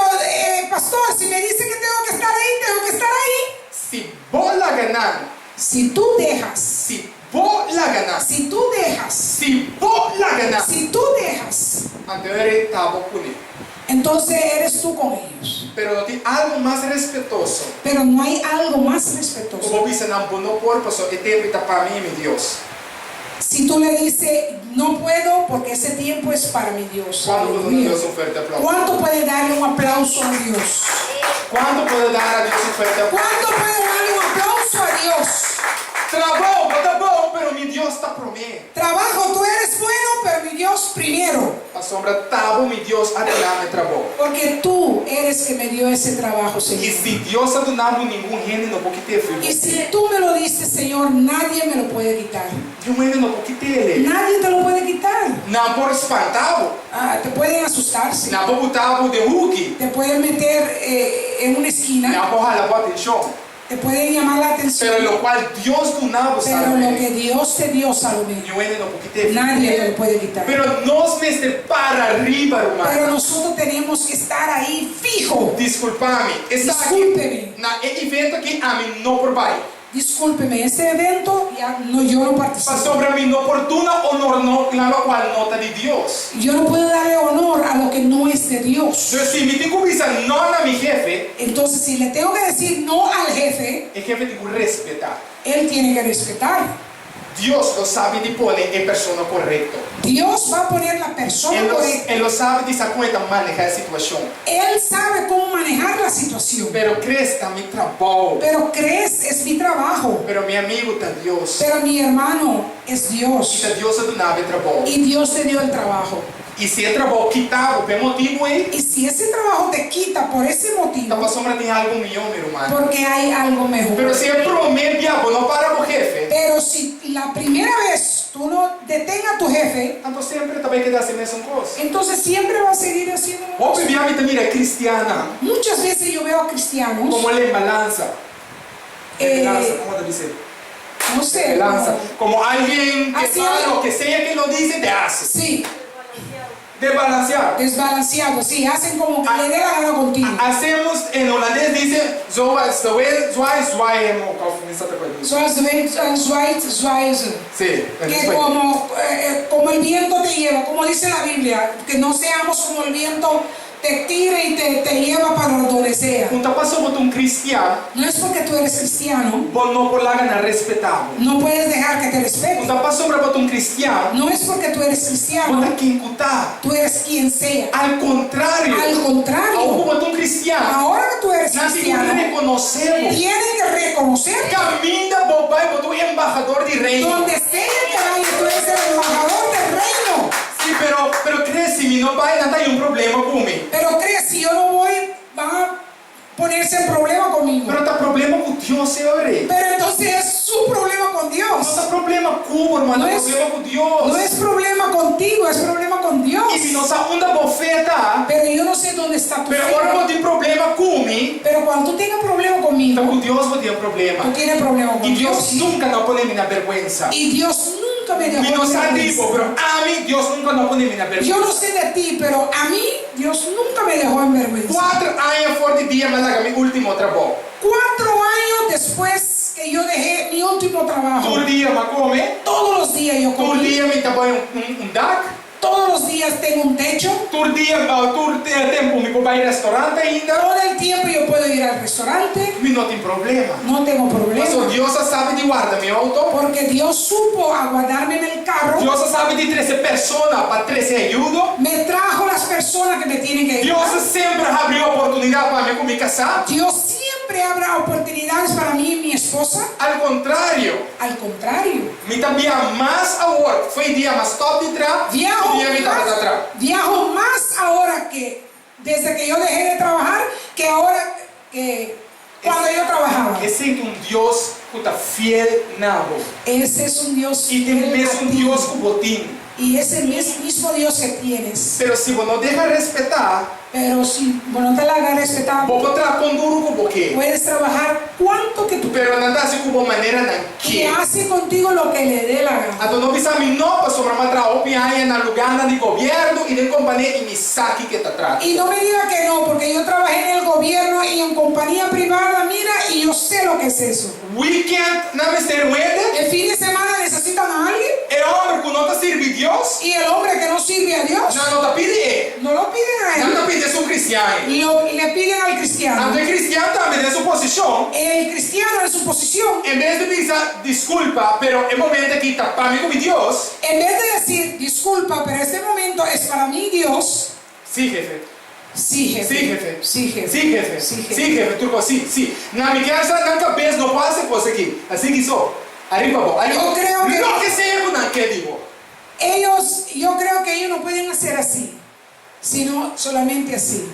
pastor, si me dice que tengo que estar ahí, tengo que estar ahí. Si bo laga nan, Si tú dejas, si bo laga nan. Si tú dejas. Si bo laga nan. Si tú dejas. Anto e ta bo kuné. Entonces eres tú con ellos. Pero no tin algu mas respetuoso. Pero no hay algo más respetuoso. Ku bo bisa nan bo no por paso e tempu ta pa mi i mi Dios. Si tú le dices, no puedo porque ese tiempo es para mi Dios. Kuantu por duna Aleluya. Dios un fuerte aplauso? ¿Cuánto puede darle un aplauso a Dios? Kuantu por duna Dios un fuerte aplauso? ¿Cuánto puede darle un aplauso a Dios? Trabou, bo ta bon, pero mi Dios ta promé. Trabajo, tú eres bueno, pero mi Dios primero. Pasobra t'abo mi Dios a duna mi trabou. Porque tú eres que me dio ese trabajo, I Señor. si Dios a duna bo, ningun hende no por kit'é for di bo. Y si tú me lo diste, Señor, nadie me lo puede quitar. Ningun hende no por kit'é. Nadie te lo puede quitar. Nan por spanta bo. Ah, te pueden asustar, sí. Nan por buta bo den huki. Te pueden meter en una esquina. Nan por hala bo atenshon. Te pueden llamar la atención. Pero lokual Dios duna bo, Pero Salomé. lo que Dios te dio, Salomé. Ningun hende no por kit'é. Nadie te lo puede quitar. Pero nos mester para riba, ruman. Pero nosotros tenemos que estar ahí fijo. Diskulpa mi. Discúlpeme. Na e evento aki ami no por bai. Discúlpeme, ese evento ya no, yo no participo. Pasobra mi no por duna honor no na lokual no ta di Dios. Yo no puedo darle honor a lo que no es de Dios. Entonces, si mi tin ku bisa no na mi hefe, Entonces, si le tengo que decir no al jefe, e hefe tin ku respetá. él tiene que respetar. Dios lo sabi di pone e persona korekto. Dios va a poner la persona E lo, correcta. e lo sabi di sa kon e ta manehá e situashon. Él sabe cómo manejar la situación. Pero Chris, ta mi trabou. Pero Chris, es mi trabajo. Pero mi amigu ta Dios. Pero mi hermano es I Dios. ta Dios a duna bo e trabou. Y Dios te dio el trabajo. I si e trabou kita bo p'e motibu ei, Y si ese trabajo te quita por ese motivo, ta pasobra tin algu mihó, mi ruman. porque hay algo mejor. Pero si e promé bia bo no para bo hefe, Pero si la primera vez tú no detenga a tu jefe, anto semper ta bai keda hasi mesun kos. entonces siempre va a seguir haciendo lo Hopi mismo. bia mi ta mira kristiannan Muchas veces yo veo a cristianos, komo lembalansa. Lembalansa, komo ta bisa? no sé, Lembalansa. Komo alguien ke Así fala es. loke sea ke lo dice, te hasi. Sí. Desbalanseá. Desbalanceado, sí, hacen como que le dé la gana contigo. Hacemos, en holandés dice, zoals de wind zwaait, zwaaien hem ook, of mi sa ta kua. Zoals de wind zwaait, zwaaien ze. Sí, en Que español. como el viento te lleva, como dice la Biblia, que no seamos como el viento te tira y te lleva para donde sea. No ta paso bo ta un kristian, No es porque tú eres cristiano, bo no por laga nan respetá bo. no puedes dejar que te respeten. No ta pasobra bo ta un kristian, No es porque tú eres bo cristiano, ta ken ku ta. tú eres quien sea. Al kontrario, Al contrario, awor ku bo ta un kristian, ahora que tú eres nan tin ku cristiano, rekonosé bo. tienen que reconocer Kaminda bo bai, bo ta un embahador di reino. Donde sea que vaya, tú eres el embajador del reino. Sí, pero, pero Chris, si mi no bai, nan ta haña un problema ku mi. Pero Chris, si yo no voy, van a ponerse en problema conmigo. Pero ta problema ku Dios e ora ei. Pero entonces es su problema con Dios. No ta problema ku bo, ruman, No ta es, problema ku Dios. no es problema contigo, es problema con Dios. I mi no sa unda bo fe ta. Pero yo no sé dónde está tu Pero fe. ora bo tin problema ku mi. Pero cuando tú tengas problema conmigo, Ta ku Dios bo tin problema. tú tienes problema con I Dios Dios. nunka no a pone mi na bèrgwensa. Y Dios nunca me dejó Mi no en sa di bo, vergüenza. pero ami Dios nunka no a pone mi na Yo no bèrgwensa. sé de ti, pero a mí Dios nunca me dejó en vergüenza. Kuater aña for di dia mi a laga mi último trabou. 4 años después que yo dejé mi último trabajo, Tur dia mi a kome, todos los días yo tur comí, dia mi ta bai un dak, todos los días tengo un techo, tur dia, tur tempu mi por bai restaurante ainda. todo el tiempo yo puedo ir al restaurante, Mi no tin problema. no tengo problema. Paso Dios a sabi di warda mi outo. Porque Dios supo aguardarme en el carro, Dios a sabi di trese persona pa trese ayudo. me trajo las personas que me tienen que Dios ayudar. semper a habri oportunidat pa mi ku mi kasá. Dios siempre abra oportunidades para mí y mi esposa. Al kontrario, Al contrario, mi ta biaha mas awor. For di dia m'a stòp di traha, viajo ku dia mi tabata más, traha. viajo más ahora que desde que yo dejé de trabajar que ahora que cuando yo trabajaba. Esei ta un Dios ku ta fiel na bo. Ese es un Dios I ta fiel a mesun ti. Dios ku bo tin. Y ese mismo Dios que tienes. Pero si bo no deha respetá, Pero si no te la haga respetar, bo por traha kon duru ku bo ke. puedes trabajar cuanto que tú Pero nan ta hasi ku bo manera nan Y ke. hace contigo lo que le dé la gana. Anto no bisa mi no, pasobra m'a traha hopi aña na lugánan di gobièrnu i den kompania i mi sa kiko ta trata. Y no me diga que no, porque yo trabajé en el gobierno y en compañía privada, mira, y yo sé lo que es eso. Weekend nan mester hende. El fin de semana necesito Dios, Y el hombre que no sirve a Dios, nan no ta pidi e. no lo piden a Nan él. ta pidi esun kristian ei. Lo, le piden al cristiano. Anto e kristian tambe den su posishon. El cristiano en su posición, En bes di bisa, Diskulpa, pero e momento aki ta pa mi ku mi Dios. en vez de decir, disculpa, pero este momento es para mí Dios. Sí, jefe. Sí, jefe. Sí, jefe. Sí, jefe. Sí, jefe. Sí, jefe. Sí, jefe. Tur kos, sí, sí. Na mi kier sa nan kabes no por hasi kos aki. Así ki so. Ariba bo. Ariba. Yo creo que- Loke sea ku nan ke di bo. Ellos, yo creo que ellos no pueden hacer así, sino solamente así.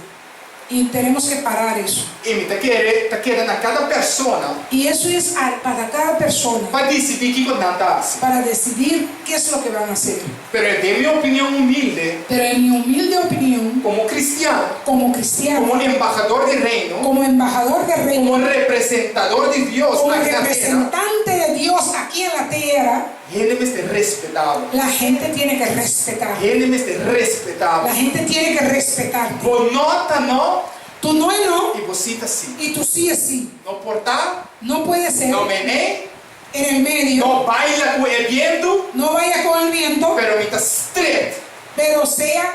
Y tenemos que parar eso. I mi ta kere ta keda na kada persona. Y eso es al- para cada persona, Pa disidí kiko nan ta hasi. para decidir qué es lo que van a hacer. Pero den mi opinion humilde, Pero en mi humilde opinión, komo kristian, como cristiano, komo embahador di Reino, como embajador del reino, komo representador di Dios como aki na tera, representante de Dios aquí en la tierra, hende mester respetá bo. la gente tiene que respetar. Hende mester respetá bo. La gente tiene que respetarte. Bo no ta no Tu no es no i bo sí ta sí. y tu sí es sí. No por ta, No puede ser no mené, en el medio. no baila ku e bientu, No vaya con el viento, pero mi ta stret. pero sea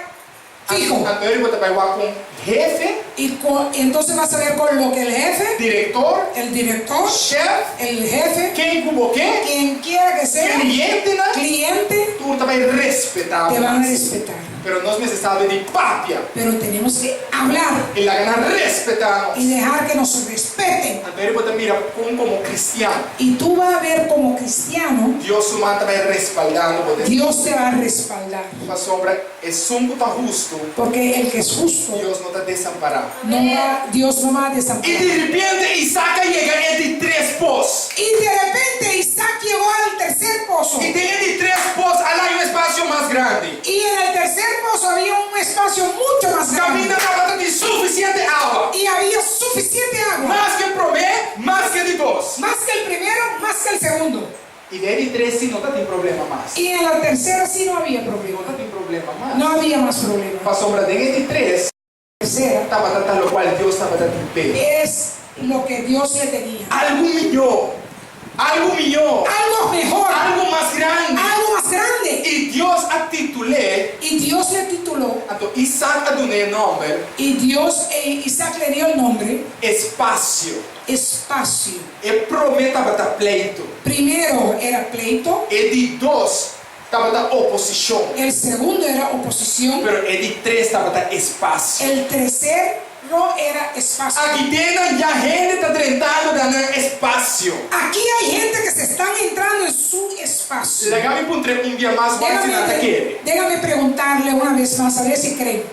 fijo. Anto eri bo ta bai wak ku hefe, Y entonces vas a ver con lo que el jefe, direktor, el director, shef, el jefe, ken ku bo ke, quien quiera que sea, klientenan, cliente, tur ta bai respetá bo. te van a respetar. Pero nos mester sabi di papia Pero tenemos que hablar i laga nan respetá nos. y dejar que nos respeten. Anto eri bo ta mira kon komo kristian, Y tú vas a ver como cristiano, Dios su man ta bai respaldando bo. Dios te va a respaldar. Pasobra esun ku ta hustu, Porque el que es justo, Dios no ta desampará. no va, Dios no va a I desamparar. di ripiente Isaac a yega e di tres pos. Y de repente Isaac llegó al tercer pozo. I den e di tres pos a laga un espasio mas grandi. Y en el tercer pozo había un espacio mucho más grande. Kaminda tabata tin sufisiente awa. Y había suficiente agua. Mas ku e promé, mas ku e di dos. Más que el primero, más que el segundo. I den e di tres sí no ta tin problema mas. Y en la tercera sí no había problema. No ta tin problema mas. No había más problema. Pasobra den e di tres Tercera tabata ta lokual Dios tabata tin p'e. es lo que Dios le tenía. Algu mihó, algu mihó, Algo mejor, algu mas grandi. algo más grande. I Dios a titul'é, Y Dios le tituló, anto Isaac a dun'é e nòmber, y Dios, e Isaac le dio el nombre, Espasio. Espacio. E promé tabata pleitu. Primero era pleito, E di dos tabata oposishon. el segundo era oposición, Pero e di tres tabata espasio. el tercero era espacio. Aki den ya hende ta drentando den nan espasio. Aquí hay gente que se están entrando en su espacio. Laga mi puntr'é un bia mas wak si nan ta Déjame, kere. déjame preguntarle una vez más, a ver si creen.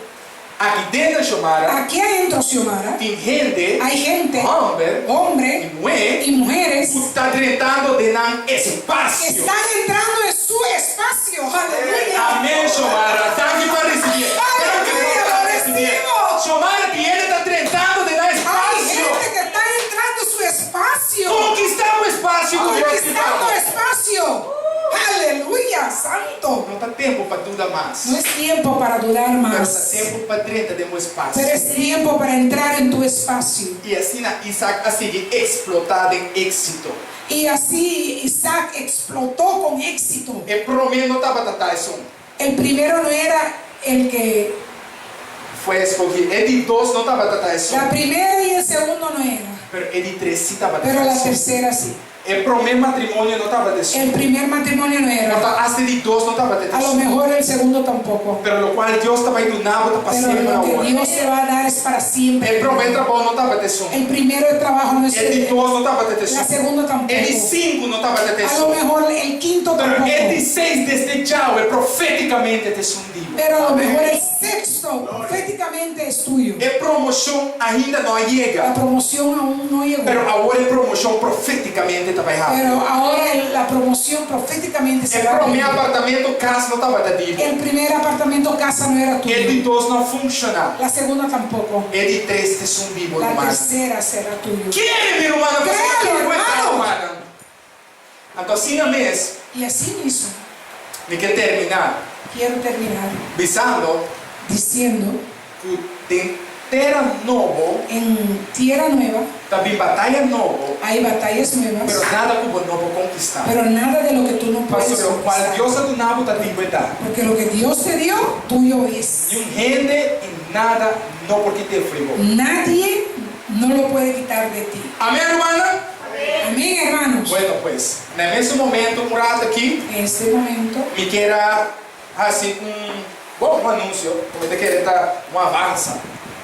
Aki den Xiomara Aquí adentro, Xiomara, tin hende, hay gente, hòmber hombre i muhé, y mujeres, ku ta drentando den nan espasio. están entrando en su espacio. Aleluya. Amèn, Xiomara. Danki pa risibié. Danki Aleluya, pa lo risibié. recibo. Xiomara, tin hende ta drentando den nan Hay espasio. gente que está entrando en su espacio. Konkistá bo espasio ku Dios di Conquistando bo. espacio. Aleluya, santo. No ta tempu pa duda mas. No es tiempo para dudar Pero ta más. tempu pa drenta den bo espasio. Pero es tiempo para entrar en tu espacio. I asina Isaac a sigui eksplotá den éksito. Y así Isaac explotó con éxito. E promé no tabata ta esun. El primero no era el que... Fue escogí. E di dos no tabata ta esun. La primera y el segundo no era. Pero e di tres sí tabata Pero ta la esun. tercera sí. E promé matrimonio no tabata esun. El primer matrimonio no era. Por ta hasta e di dos no tabata A lo esun. mejor el segundo tampoco. Pero lokual Dios ta bai duna bo ta pa Pero semper lo que awor. Dios te va a dar es para siempre. E promé trabou no tabata esun. El primero de trabajo no es E di dos no tabata La esun. segunda tampoco. E di sinku no tabata A lo esun. mejor el quinto Pero tampoco. e di seis desde djawe profétikamente ta esun di bo. Pero a lo mejor el sexto proféticamente es tuyo. E promoshon ainda no a La yega. promoción aún no llegó. Pero awor e promoshon profétikamente ta bai habri. Pero ahora la promoción proféticamente E se va a promé abrir. apartamento, kas no tabata di bo. El primer apartamento, casa no era E di tuyo. dos no a funshoná. La segunda tampoco. E di tres ta esun di bo, La rumannan. tercera será tuyo. Kere, mi rumannan, pasobra Créalo, kiko e ta, hermano. rumannan. Anto asina mes, Y así mismo, mi ke terminá quiero terminar bisando diciendo ku den. tera nobo, En tierra nueva ta bin bataya nobo, hay batallas nuevas, pero nada ku bo no por konkistá. Pero nada de lo que tú no puedes Pasobra lokual conquistar. Dios a duna bo ta di bo e ta. Porque lo que Dios te dio, tuyo es. Niun hende i nada no por kit'é for di bo. Nadie no lo puede quitar de ti. Amén, rumannan? Amén, hermanos. Bueno pues, na e mesun momento, un rato aki, En este momento, mi kier a hasi un bon anunsio, ku mi ta kere ta un avansa,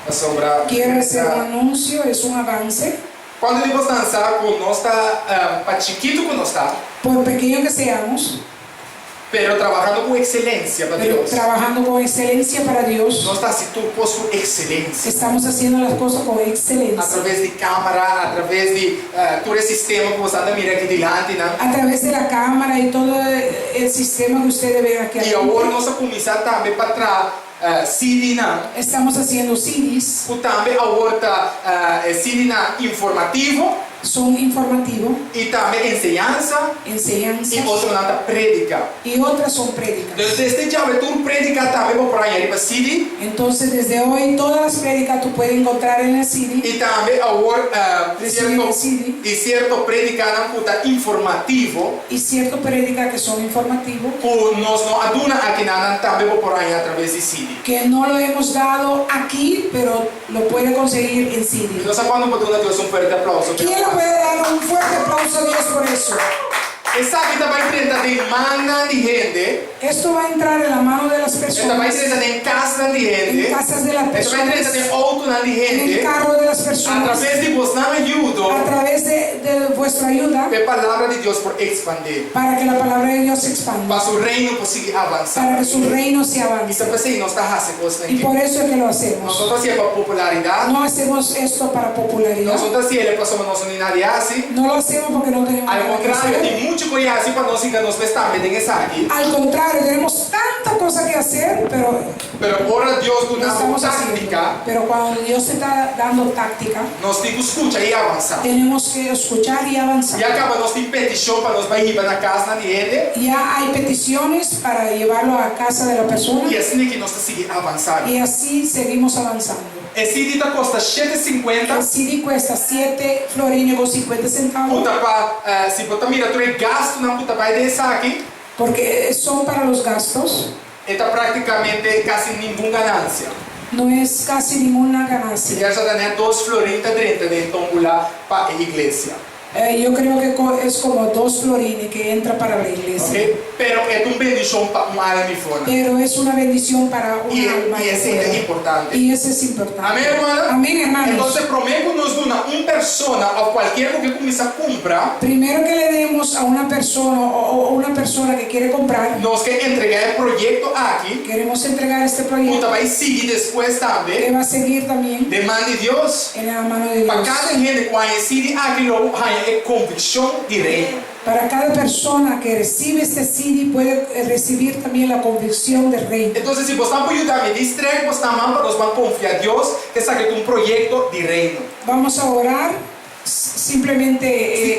pasobra mi Quiero kere hacer un ta. anuncio, es un avance. Kuantu di bos nan sa ku nos ta, pa chikitu ku nos ta, Por pequeño que seamos, pero trabahando ku ekselensia pa pero Dios, trabajando con excelencia para Dios, nos ta hasi tur kos ku ekselensia. Estamos haciendo las cosas con excelencia. A traves di kámara, a traves di tur e sistema ku boso a mira aki dilanti nan. A través de la cámara y todo el sistema que ustedes ven aquí I awor nos a kuminsá tambe pa traha CD-nan. Estamos haciendo CDs. Ku tambe awor ta e CD-nan informativo. Son informativo. I tambe enseñansa. Enseñanzas. I otronan ta predica. Y otras son prédicas. Dus desde djawe tur predica tambe bo por haña riba CD. Entonces desde hoy todas las prédicas tú puedes encontrar en el CD. I tambe awor Recibi cierto el CD. i cierto predicanan cu ta informativo. Y cierto prédica que son informativo. Cu nos no a duna akinan nan tambe bo por haña a traves di CD. Que no lo hemos dado aquí pero lo puede conseguir en CD. Mi no sa cuando bo duna Dios un fuerte aplauso. Quién le puede dar un fuerte aplauso a Dios por eso? Esaki ta bai drenta den mannan di hende. Esto va a entrar en la mano de las E ta bai personas. drenta den kasnan di hende. En casas de las E ta bai personas. drenta den outonan di En hende. el carro de las A personas. traves di bosnan ayudo. A través de de vuestra ayuda. Pa e palabra di Dios por ekspandé. Para que la palabra de Dios se expanda. Pa su reino por sigui avansá. Para que su reino se avance. I ta p'esei nos ta hasi kosnan Y aki. por eso es que lo hacemos. Nos no ta hasié pa popularidat. No hacemos esto para popularidad. Nos no ta hasié pasobra nos no tin nada di hasi. No lo hacemos porque no tenemos Al nada que kontrario, hacer. tin muchu ku e hasi pa nos hinka nos mes tambe den esaki. Al contrario, tenemos tanta cosa que hacer, pero Pero ora Dios lo duna bo estamos haciendo. táctica, Pero cuando Dios te está dando táctica, nos tin ku skucha i avansá. tenemos que escuchar y avanzar. Ya kaba nos tin petishon pa nos bai hiba na kasnan di hende. Ya hay peticiones para llevarlo a casa de la persona. I asina ki nos ta sigui avansá. Y así seguimos avanzando. E CD ta kosta shete sinkuenta. El CD cuesta siete florines con cincuenta centavos. Ku ta pa, si bo ta mira tur e gastunan ku ta bai den esaki. Porque son para los gastos. E ta práktikamente kasi ningun ganansia. No es casi ninguna ganancia. Si ya sa ta net dos florin ta drenta den tómbula pa e iglesia. Yo creo que es como dos florines que entra para la iglesia. Ok, pero e ta un bendishon pa un alma i fona. Pero es una bendición para un I alma i y esei ta afuera. importante. Y eso es importante. Amén, hermana? Amén, hermanos. Entonces, promé ku nos duna un persona òf kualkier ku ke kuminsá kumpra. Primero que le demos a una persona o una persona que quiere comprar. Nos ke entregá e proyekto aki. Queremos entregar este Ku proyecto. ta bai sigui despues tambe. Que va a seguir también. Den man di Dios. En la mano de Pa Dios. kada hende ku haña e CD aki lo haña e konvikshon di Reino. Para cada persona que recibe este CD puede recibir también la convicción del Reino. Entonces si bos ta por yuda mi, di strek bos ta man pa nos ban konfia Dios ke esaki ta un proyekto di Reino. Vamos a orar. Simplemente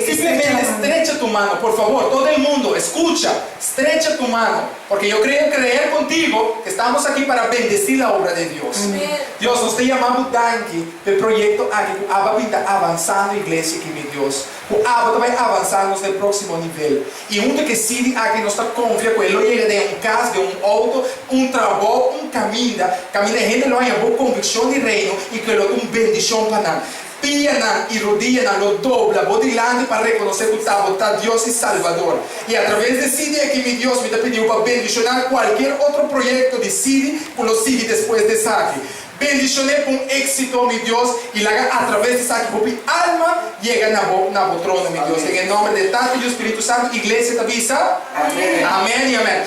Simplemente estrecha la mano. estrecha tu mano, por favor, todo el mundo, escucha, estrecha tu mano, porque yo creo creer contigo que estamos aquí para bendecir la obra de Dios. Amén. Dios, nos ta yama bo danki p'e proyecto aki cu aba bin ta avanzando iglesia aki, mi Dios, cu aba ta bay avanza nos na e proximo nivel. Y hunto cu e CD aki nos ta confia cu e lo yega den un cas, den un auto, un trabou, un caminda, caminda e hende lo haña bo conviccion di Reino y cu e lo ta un bendicion pa nan. Pianan i rodianan lo dobla bo dilanti pa rekonosé ku ta bo ta Dios i Salbador. I atraves di CD aki, mi Dios, mi ta pidi bo pa bendishoná kualkier otro proyekto di CD ku lo sigui despues di esaki. Bendishon'é pa un éksito, mi Dios, i laga atraves di esaki hopi alma yega na bo, na bo trono, mi Dios. Den e nòmber di e Tata, Yu, Spiritu Santu, iglesia ta bisa, Amèn i amèn.